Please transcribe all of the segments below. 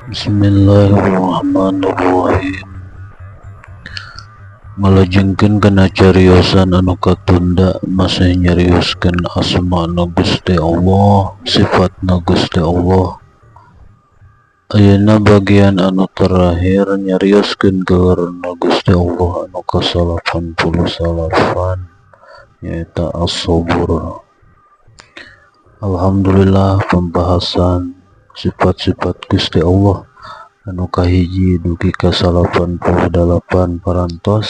Bismillahirrahmanirrahim. Ngalajengkeun kana cariosan anu katunda, masih nyarioskeun asmana Gusti Allah, sifatna Gusti Allah. Ayeuna bagian anu terakhir, nyarioskeun gelarna Gusti Allah anu ka-89, nyaeta As-Sabur. Alhamdulillah, pembahasan sifat-sifat Gusti Allah anu kahiji dugi ka 89 parantos.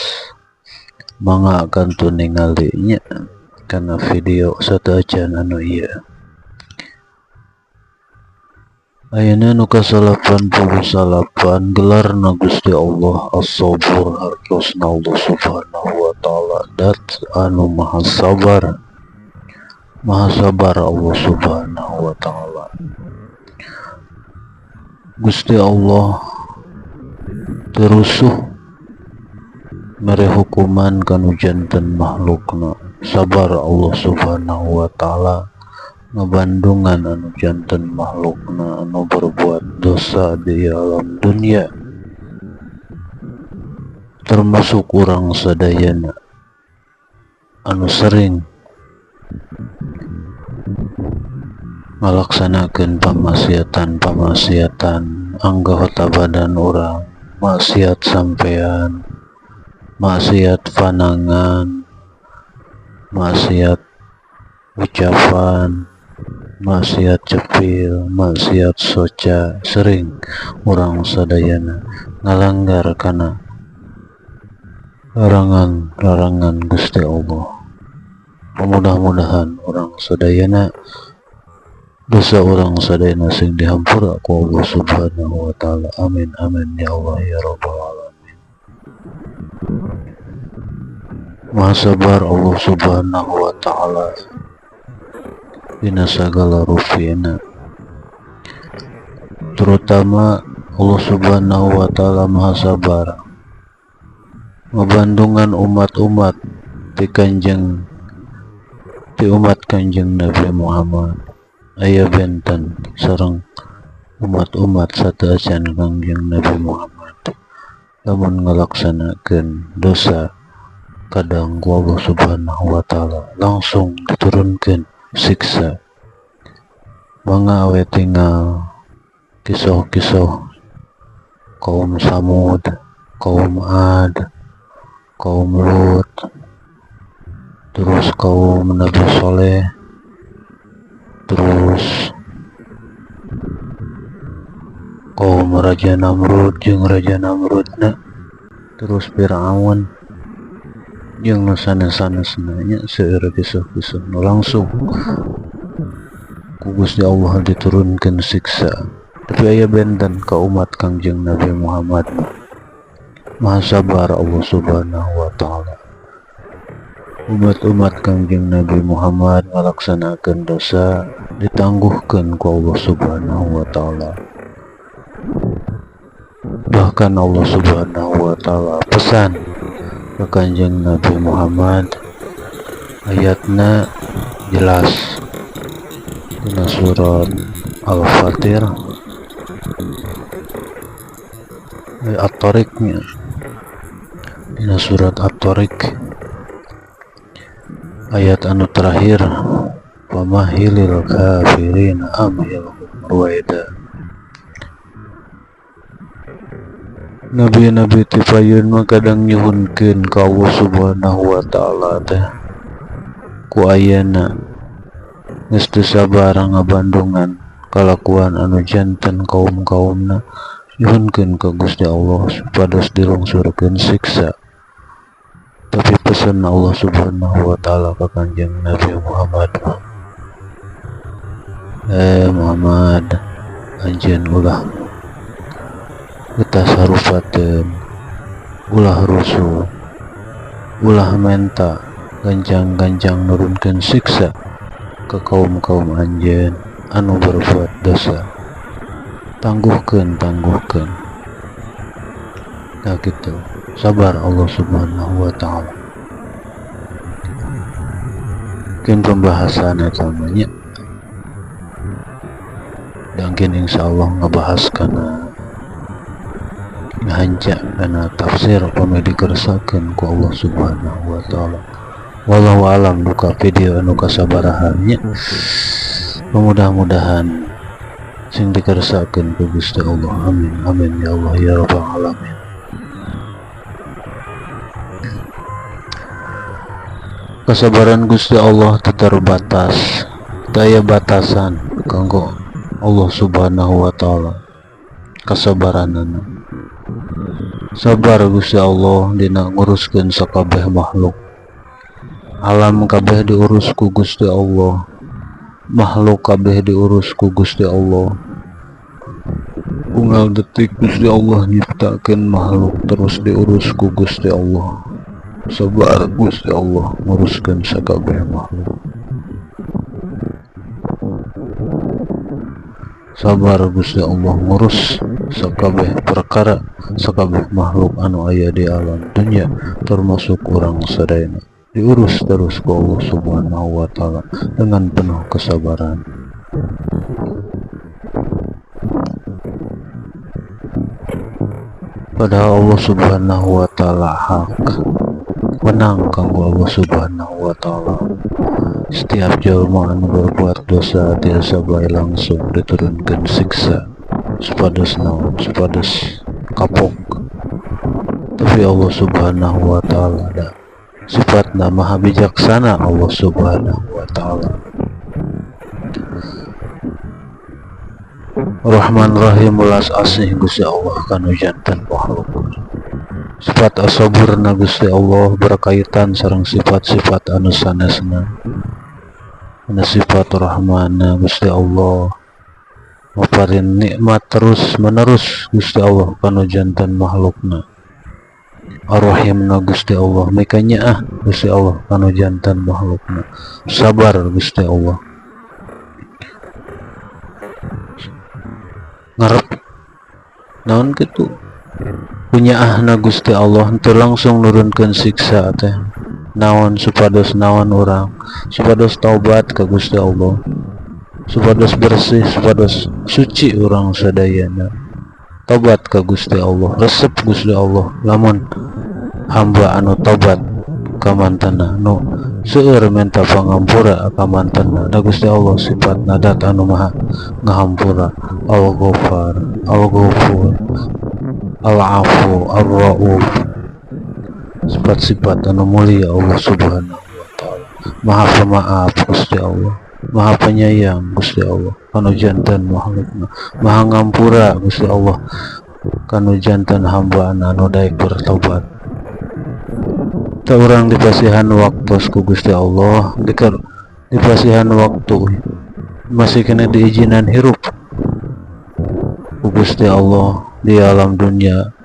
Mangga kantun ningali nya kana video sateuacan anu ieu. Ayeuna nu ka-89, gelarna Gusti Allah As-Sabur. Hartosna Allah Subhanahu wa Ta'ala dat anu maha sabar. Maha sabar Allah Subhanahu wa Ta'ala. Gusti Allah teu rusuh mere hukuman kanu janten makhlukna. Sabar Allah Subhanahu wa Ta'ala ngabandungan anu janten makhlukna anu berbuat dosa di alam dunia, termasuk urang sadayana anu sering ngalaksanakeun pamaksiatan-pamaksiatan anggota badan urang, maksiat sampean, maksiat panangan, maksiat ucapan, maksiat cepil, maksiat soca. Sering urang sadayana ngalanggar kana larangan-larangan Gusti Allah. Mudah-mudahan urang sadayana, dosa urang sadayana sing dihampura ku Allah Subhanahu wa Ta'ala. Amin amin ya Allah ya Rabbal alamin. Maha sabar Allah Subhanahu wa Ta'ala dina sagala rupina. Terutama Allah Subhanahu wa Ta'ala maha sabar ngabandungan umat-umat ti Kanjeng, ti umat Kanjeng Nabi Muhammad. Aya benten sareng umat-umat sateuacan Kangjeng Nabi Muhammad, lamun ngalaksanakeun dosa kadang ku Allah Subhanahu wa Ta'ala langsung diturunkeun siksa. Mangga we tinggal kisah-kisah kaum Samud, kaum Ad, kaum Lut, terus kaum Nabi Soleh, terus kaum Raja Namrud jeung Raja Namrudna, terus Fir'aun jeung nu sanes-sanesna nya. Seueur kisah-kisah nu langsung ku Gusti Allah diturunkeun siksa, tapi aya benten ka umat Kangjeng Nabi Muhammad. Maha sabar Allah Subhanahu wa Ta'ala. Umat-umat Kangjeng Nabi Muhammad ngalaksanakeun dosa ditangguhkeun ku Allah Subhanahu wa Ta'ala. Bahkan Allah Subhanahu wa Ta'ala pesan ke Kanjeng Nabi Muhammad, ayatna jelas dina surat Al-Fatir, At-Tariqnya, dina surat At-Tariq ayat anu terakhir, "Famahhilil kafirin amhilhum ruwaida." Nabi-nabi ti payun mah kadang nyuhunkeun ka Allah Subhanahu wa Ta'ala teh ku ayana geus teu sabar ngabandungan kalakuan anu janten kaum-kaumna, nyuhunkeun ka Gusti Allah supados dilungsurkeun siksa. Tapi pesan Allah Subhanahu wa Ta'ala ka Kanjeng Nabi Muhammad, "Eh Muhammad, anjeun ulah getas harupateun, ulah rusuh, ulah menta gancang-gancang nurunkeun siksa ke kaum-kaum anjeun anu berbuat dosa. Tangguhkeun, tangguhkeun." Nah, gitu sabar Allah Subhanahu wa Ta'ala. Mungkin pembahasan eta mah nya, dan insya Allah ngebahas karena Ngahanca kana tafsir pami dikersakeun ku Allah Subhanahu wa taala. Wallahu alam duka video anu kasabaraha nya. Mudah-mudahan sing dikersakeun ku Gusti Allah. Amin amin ya Allah ya rabbal alamin. Kesabaran Gusti Allah teu terbatas, teu aya batasan kanggo Allah Subhanahu wa taala kasabaranana. Sabar Gusti Allah dina nguruskeun sakabeh makhluk. Alam kabeh diurus ku Gusti Allah, makhluk kabeh diurus ku Gusti Allah. Unggal detik Gusti Allah nyiptakeun makhluk terus diurus ku Gusti Allah. Sabar Gusti Allah nguruskeun sakabeh makhluk. Sabar Gusti Allah ngurus sakabeh perkara, sakabeh makhluk anu aya di alam dunya termasuk urang sadayana. Diurus terus ku Allah Subhanahu wa taala dengan penuh kesabaran. Padahal Allah Subhanahu wa taala hak wenang kanggo Allah Subhanahu wa taala. Setiap jelma anu berbuat dosa tiasa bae langsung diturunkeun siksa supados naon, supados kapok. Tapi Allah Subhanahu wa taala da sifatna maha bijaksana Allah Subhanahu wa taala. Rahman Rahim welas asih Gusti Allah kanu janten makhluk. Sifat as-saburna Gusti Allah berkaitan sareng sifat-sifat anu sanesna. Anu sifat Rahmanna Gusti Allah maparin nikmat terus menerus Gusti Allah kanu janten makhlukna. Ar-Rahimna Gusti Allah mikanyaah Gusti Allah kanu janten makhlukna. Sabar Gusti Allah ngarep naon kitu kunyaahna Gusti Allah henteu langsung nurunkeun siksa teh naon supados naon urang supados taubat ka Gusti Allah, supados bersih, supados suci urang sadayana. Tobat ka Gusti Allah, resep Gusti Allah lamun hamba anu tobat ka mantena nu seueur menta pangampura ka mantena. Da Gusti Allah sifatna dat anu maha ngahampura, Al-Ghaffar, Al-Ghafur, Al-Afu, Ar-Rauf. Sifat-sifat anu mulia Allah Subhanahu wa taala. Maha pemaaf Gusti Allah, Maha penyayang Gusti Allah kanu janten makhlukna, Maha ngampura Gusti Allah kanu janten hamba anu daek bertobat. Teu urang dipasihan waktu ku Gusti Allah, dipasihan waktu masih kena diizinan hirup ku Gusti Allah di alam dunia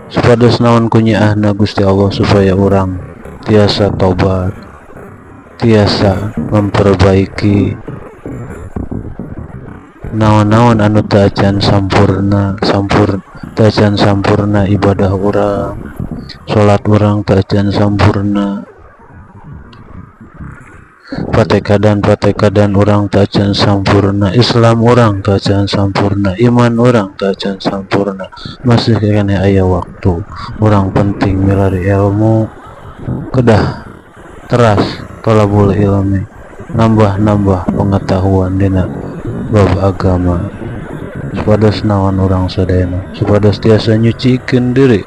supados naon kunyaahna Gusti Allah supaya urang tiasa tobat, tiasa memperbaiki naon-naon anu teu acan sampurna, teu acan sampurna ibadah urang, salat urang teu acan sampurna, patekadan-patekadan urang teu acan sampurna, Islam urang teu acan sampurna, iman urang teu acan sampurna. Masih keneh aya waktu. Urang penting milari ilmu, kedah teras tolabul ilmi, nambah-nambah pengetahuan dina bab agama supados naon urang sadayana, supados tiasa nyucikeun diri,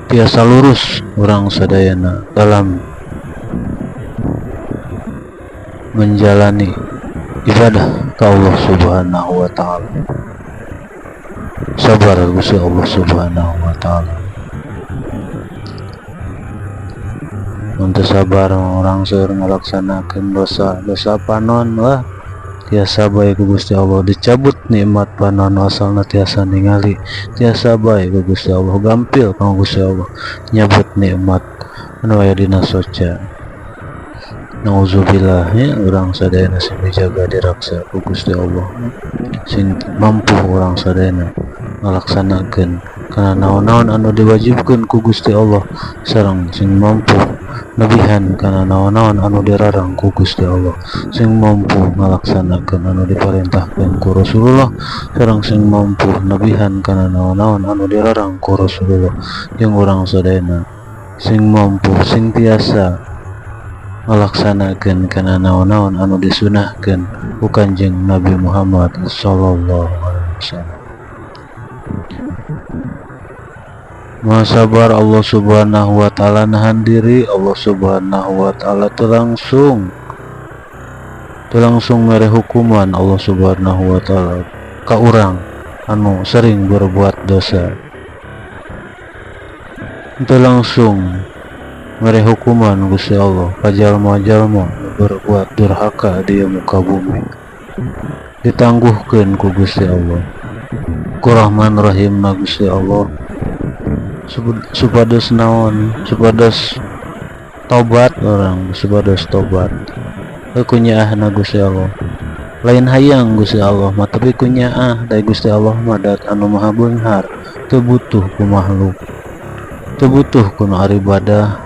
tiasa lurus urang sadayana dalam menjalani ibadah ka Allah Subhanahu wa taala. Sabar Gusti Allah Subhanahu wa taala. Mun teu sabar urang seueur ngalaksanakeun dosa, dosa panon wah tiasa bae ku Gusti Allah dicabut nikmat panon asalna tiasa ningali, tiasa bae ku Gusti Allah gampil ka Gusti Allah nyabut nikmat anu aya dina soca. Nauzubillah nya urang sadayana sing dijaga diraksa ku Gusti Allah, sing mampu urang sadayana ngalaksanakeun kana naon-naon anu diwajibkeun ku Gusti Allah sareng sing mampu nebihan kana naon-naon anu dilarang ku Gusti Allah, sing mampu ngalaksanakeun anu diparentahkeun ku Rasulullah sareng sing mampu nebihan kana naon-naon anu dilarang ku Rasulullah. Jeung urang sadayana sing mampu sing tiasa ngalaksanakeun kana naon-naon anu disunahkeun ku Kanjeng Nabi Muhammad sallallahu alaihi wasallam. Maha sabar Allah Subhanahu wa ta'ala nahan diri. Allah Subhanahu wa ta'ala teu langsung mere hukuman Allah Subhanahu wa ta'ala ka urang anu sering berbuat dosa. Teu langsung mere hukuman Gusti Allah ka jalma-jalma berbuat durhaka di muka bumi. Ditangguhkeun ku Gusti Allah. Ku Rahman Rahim na Gusti Allah supados naon, supados tobat orang, supados tobat. Kunyaahna Gusti Allah. Lain hayang Gusti Allah mah tapi kunyaah da Gusti Allah mah dat anu maha beunghar, teu butuh ku makhluk, teu butuh ku nu aribadah.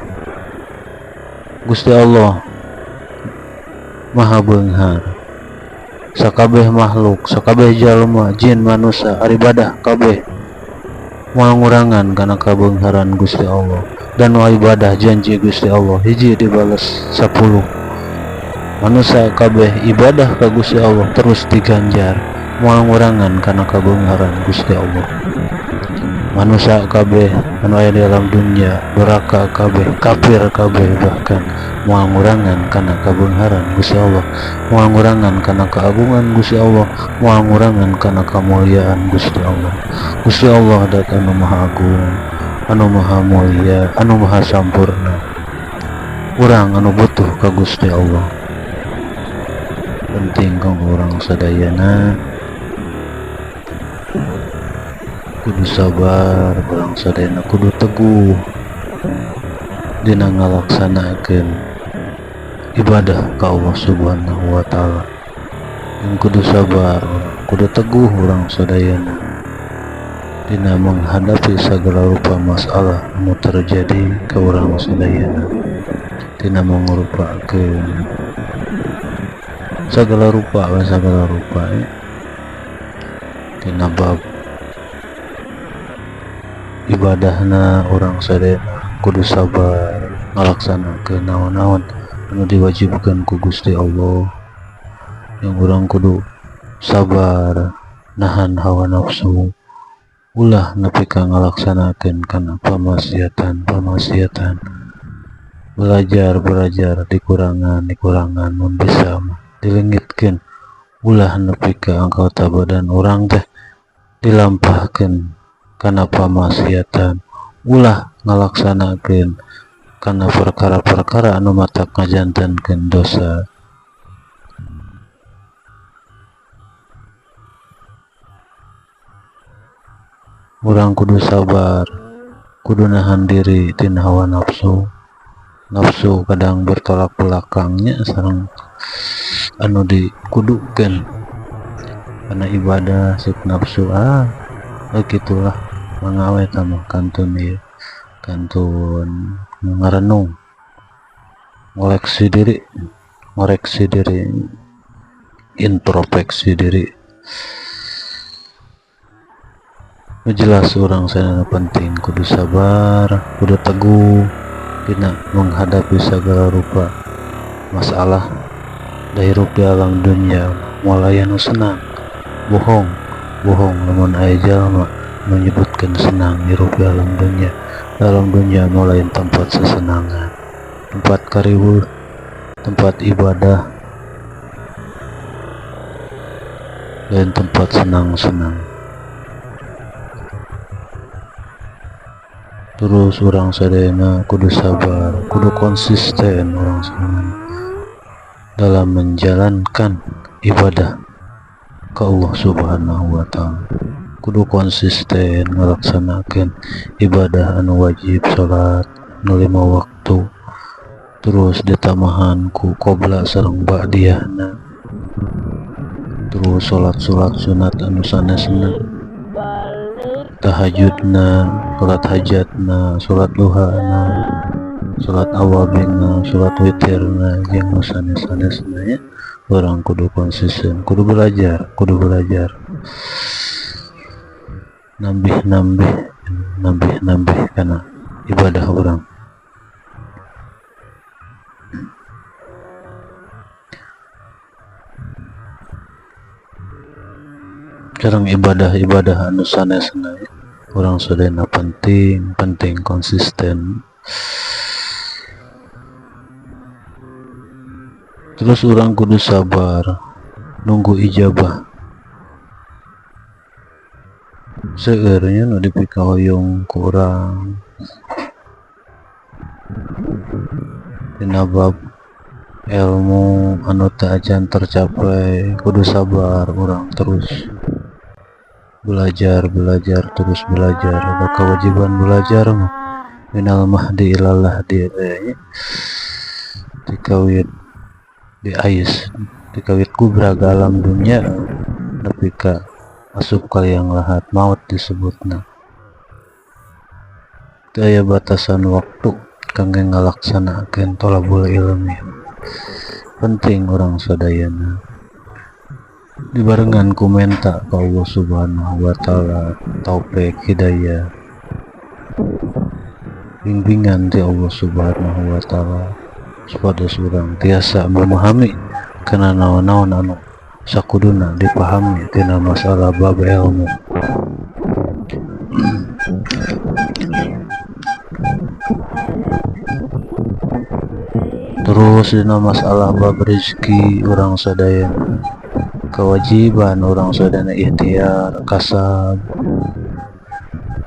Gusti Allah maha beunghar. Sakabeh makhluk, sakabeh jalma, jin, manusia aribadah kabeh moal ngurangan kana kabeungharan Gusti Allah. Dan nu ibadah janji Gusti Allah hiji dibales 10. Manusia kabeh ibadah ka Gusti Allah terus diganjar moal ngurangan kana kabeungharan Gusti Allah. Manusia kabeh anu aya di alam dunia doraka kabeh, kafir kabeh bahkan moal ngurangan kana kabeungharan Gusti Allah, moal ngurangan kana keagungan Gusti Allah, moal ngurangan kana kemuliaan Gusti Allah. Gusti Allah dat anu maha agung, anu maha mulia, anu maha sampurna. Urang anu butuh ka Gusti Allah. Penting kanggo urang sadayana kudu sabar, urang sadayana kudu teguh dina ngalaksanakeun ibadah ka Allah Subhanahu wa ta'ala. Jeung kudu sabar, kudu teguh urang sadayana dina menghadapi segala rupa masalah anu terjadi ka urang sadayana, dina mangrupakeun segala rupa we, segala rupa ya. Dina bab ibadahna urang sadayana kudu sabar ngalaksanakeun naon-naon anu diwajibkeun ku Gusti Allah. Yang urang kudu sabar nahan hawa nafsu, ulah nepi ka ngalaksanakeun kana pamaksiatan-pamaksiatan. Belajar dikurangan mun bisa mah dileungitkeun, ulah nepi ka anggota badan urang teh dilampahkeun kana pamaksiatan, ulah ngalaksanakeun kana perkara-perkara anu matak ngajantenkeun dosa. Urang kudu sabar, kudu nahan diri tina hawa nafsu. Nafsu kadang bertolak belakangnya sareng anu dikudukeun kana ibadah sik nafsu gitulah mangawe tah kantun ieu, kantun ngarenung, ngoleksi diri, ngoreksi diri, introspeksi diri. Jelas urang sadayana penting kudu sabar, kudu teguh dina menghadapi segala rupa masalah da hirup di alam dunia moal aya nu senang. Bohong, bohong lamun aya jalma nu nyebutkeun senang hirup di alam dunia. Alam dunia moal lain tempat sesenangan, tempat kariweuh, tempat ibadah, lain tempat senang-senang. Terus urang sadayana kudu sabar, kudu konsisten urang sadayana dalam menjalankan ibadah ke Allah Subhanahu wa ta'ala. Kudu konsisten ngalaksanakeun ibadah anu wajib, salat nu 5 waktu, terus ditambahan ku qobla sareng ba'diyahna, terus salat-salat sunat anu sanesna. Tahajudna, salat hajatna, salat duhana, salat awabinna, salat witirna, jeung nu sanes-sanesna nya. Urang kudu konsisten, kudu belajar, kudu belajar. Nambih-nambih, nambih-nambih kana ibadah urang. Sareng ibadah-ibadah anu sanesna nya, urang sadayana penting, penting konsisten. Terus urang kudu sabar nunggu ijabah. Seueur nya nu dipikahoyong ku urang. Dina bab ilmu anu teu acan tercapai kudu sabar urang terus belajar, belajar, terus belajar. Ada kewajiban belajar mah minal mahdi ilal lahdi teh nya. Dikawit diais, dikawit gubrag alam dunya nepi ka asup ka liang lahat maut disebutna. Teu aya batasan waktu kangge ngalaksanakeun thalabul ilmi. Penting urang sadayana dibarengan ku menta ka Allah Subhanahu wa taala taufik hidayah, bimbingan ti Allah Subhanahu wa taala supados urang tiasa memahami kana naon-naon anu sakuduna dipahami tina masalah bab ilmu. Terus dina masalah bab rezeki urang sadayana, kewajiban urang sadayana ikhtiar, kasab,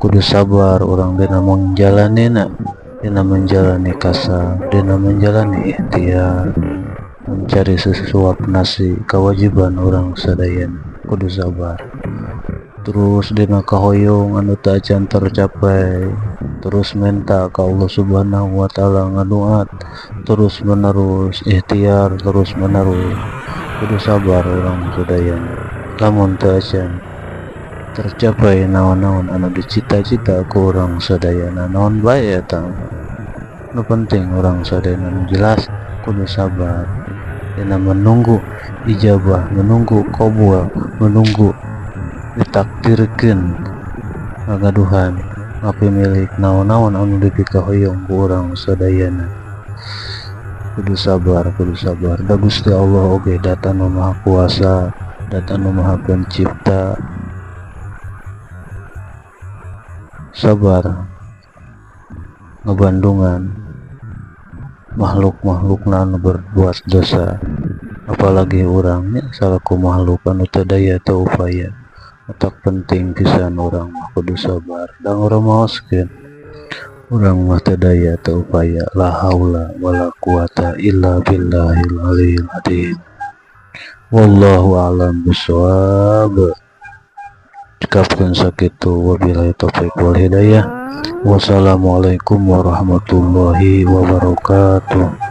kudu sabar urang dina menjalanina, dina menjalani kasab, dina menjalani ikhtiar, mencari sesuap nasi, kewajiban urang sadayana kudu sabar. Terus dina kahoyong anu teu acan tercapai, terus menta ka Allah Subhanahu wa taala, ngadoa terus menerus, ikhtiar terus menerus, kudu sabar urang sadayana. Lamun teu acan tercapai naon-naon anu dicita-cita ku urang sadayana, naon bae eta, nu penting urang sadayana nu jelas kudu sabar dina menunggu ijabah, menunggu qabul, menunggu ditakdirkeun ngagaduhan ngapimilik naon-naon anu dipikahoyong ku urang sadayana. Kudu sabar, kudu sabar. Da Gusti Allah oge dat anu Maha Kuasa, dat anu Maha Pencipta. Sabar ngebandungan makhluk-makhlukna anu berbuat dosa, apalagi urang nya salaku makhluk anu teu daya teu upaya. Matak penting pisan urang mah kudu sabar da ngoromoskeun urang mah teu daya teu upaya, la haula wala quwata illa billahil aliyil adzim. Wallahu a'lam bishawab. Cekapkeun sakitu, wabillahi taufik wal hidayah. Wassalamualaikum warahmatullahi wabarakatuh.